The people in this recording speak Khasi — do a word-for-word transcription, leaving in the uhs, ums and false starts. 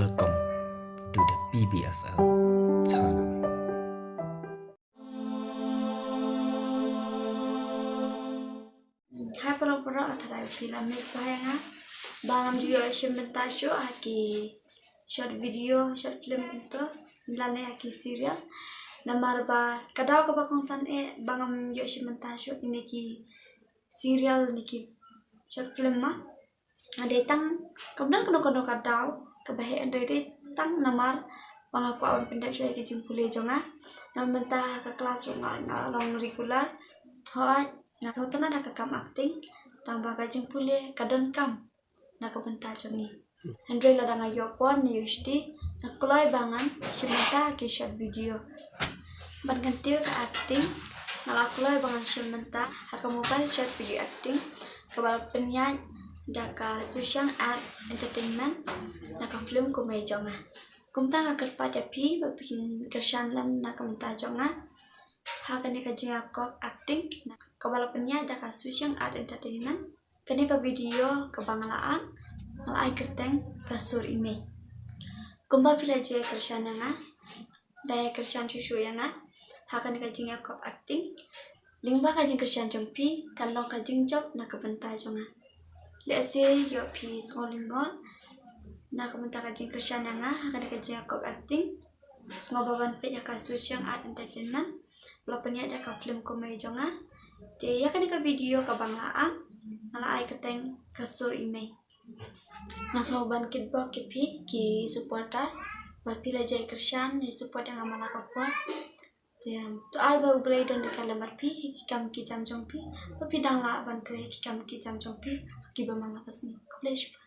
Welcome to the P B S L channel. Hai para para, tharai phi la miss bha ïa nga ba ngam ju ïoh shim bynta shuh ha ki short video, short film kumto, lane ha ki serial. Namar ba ka daw kaba kongsan eh ba ngam ïoh shim bynta shuh ïa kine ki serial ne ki short film ma. Nga dei tang, kam don kano kano ka daw kaba heh, hynrei dei tang namar ba nga kwah ban pyndep shuwa ïa ka jingpule jong nga. Namar mynta ka klas ruh nga, nga long regular. Hooid, nga sngewtynnat da ka kam acting, tang ba ka jingpule ka donkam na ka bynta jong ngi. Hynrei lada nga ïoh por ne ïoh shti, nga kloi ba ngan shim bynta ha ki short video. Ban kyntiew ka acting, nga la kloi ba ngan shim bynta ha ka mobile short video acting kaba la pynïaid da ka Sushiang Art Entertainment na ka film Kumei Jong Nga. Kumta nga kyrpad ïa phi ba phin kyrshan lang na ka bynta jong nga ha kane ka jingïakop acting kaba la pynïaid da ka Sushiang Art Entertainment. Kane ka video kaba nga la act, nga la ai kyrteng Ka Sur I Mei. Kumba phi la ju ïa kyrshan ïa nga, da ïa kyrshan shuh shuh ïa nga ha kane ka jingïakop acting. Lyngba ka jingkyrshan jong phi kan long ka jingjop na ka bynta jong nga. Lehse ïoh phi sngewlyngngoh na ka bynta ka jingkyrshan ïa nga ha kane ka jingïakop acting. Sngewbha ban peit ïa ka Sushiang Art Entertainment ba la pynïaid ïa ka film Kumei Jong Nga. Te ïa kane ka video kaba nga la act, nga la ai kyrteng Ka Sur I Mei. Nga sngewbha ban kitbok ïa phi ki supporter ba phi la ju ïa kyrshan, ïa support ïa nga man la ka por. Te to ai ba U Blei un don ryngkat lem bad phi ha ki kam ki jam jong phi, ba phi dang lah ban trei ha ki kam ki jam jong phi kiba man la ka sngi. Khublei shibun.